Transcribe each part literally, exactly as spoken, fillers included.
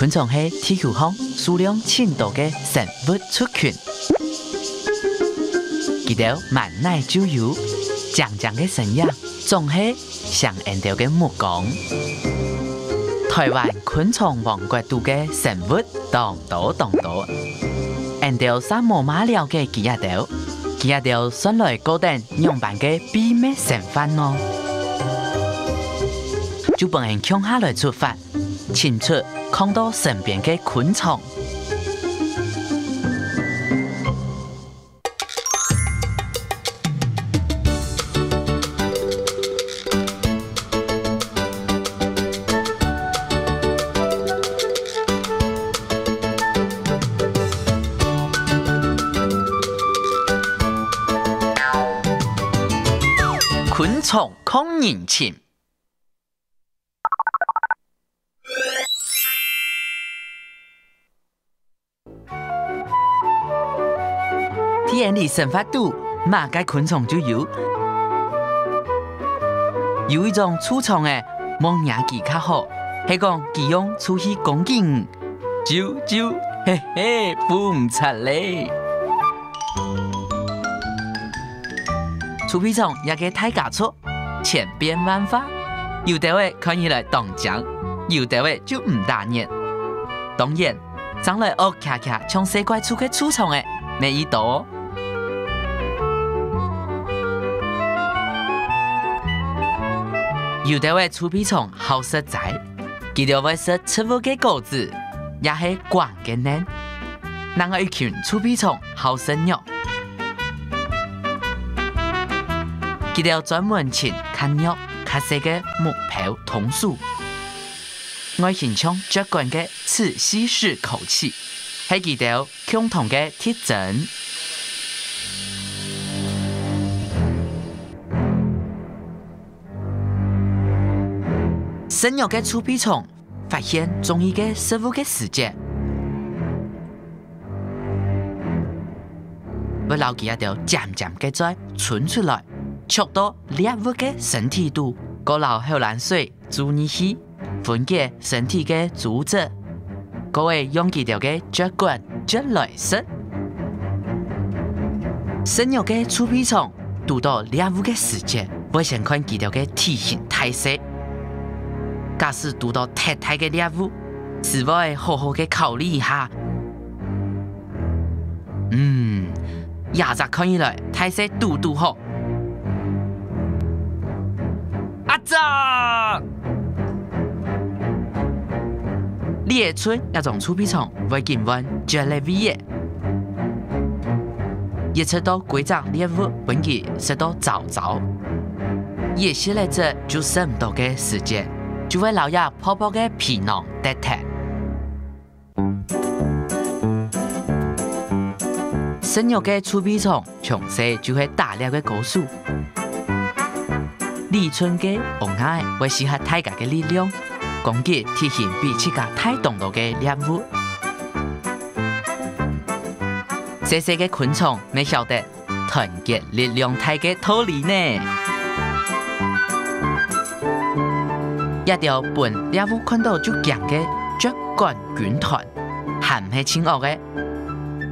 昆蟲係地球項數量盡多个生物族群。佢兜滿哪就有，靚靚个身影，總係 吸引𠊎兜个目光。臺灣昆蟲王國肚个生物當多當多，𠊎兜嗄無麼了解佢兜，佢兜算來過等仰般个祕密生活呢？就分𠊎共下來出發，尋出囥到身邊个昆蟲。 昆蟲囥人尋。 田野裡生活肚，麼个昆蟲就有。有一種蛀蟲仔，莫惹佢較好，係講佢用臭氣攻擊你，啾啾，嘿嘿，赴毋掣咧。臭屁蟲也个大家族， 千變萬化，有兜仔看起來當靚，有兜仔就毋打眼。當然，生來惡擎擎像細怪獸个蛀蟲仔，乜已多。有兜仔臭屁蟲好食齋，佢兜會食植物个果子，也係梗个梗。另外一群臭屁蟲好食肉， 佢兜專門尋較弱、較細个目標通屬，外形像啜管个磁吸式口器，係佢兜共同个特徵。食肉个臭屁蟲 發現中意个食物个時節，會摎佢兜尖尖个嘴伸出來，捉到獵物个身體肚，過摎口涎水注入去，分解身體个組織，過會用佢兜个啜管啜來食。食肉个臭屁蟲 堵到獵物个時節，會先看佢兜个體型大細。假使堵到忒大个獵物，斯會好好个考慮一下。嗯，這隻看起來大細堵堵好。啊！ 這！這陣這種臭屁蟲會緊換啜个位仔，一直到歸隻獵物分佢食到燥燥，這時仔就食毋到个時節，就會摎這薄薄个皮囊擲忒。 食肉个臭屁蟲從細就係打獵个高手。利鈍个王仔會適合大家个力量，攻擊體型比自家大當多个獵物。細細个昆蟲乜曉得團結力量大个道理呢。這兜分獵物看到就驚个啜管軍團， 還毋係盡惡个，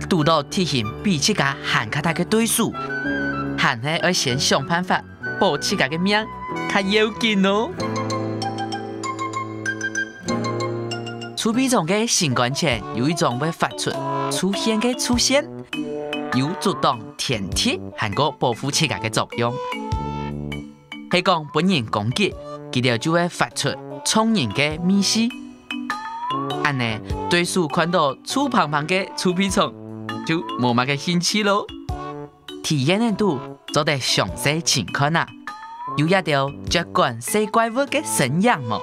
堵到體型比自家還較大个對手，還係愛先想辦法保自家个命較要緊哦。臭屁蟲个心肝前有一種會發出臭涎个臭線，有阻擋天敵還過保護自家个作用。係講分人攻擊，佢兜就會發出撞人个味緒。 恁呢，對手看到臭芳芳个臭屁蟲，就無麼个興趣囉。在田野肚做得詳細尋看啊，有這兜啜管細怪物个身影無？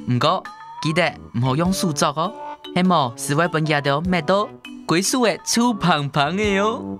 毋過，記得毋好用手捉哦，係無斯會分佢兜搣到歸手仔臭芳芳仔哦。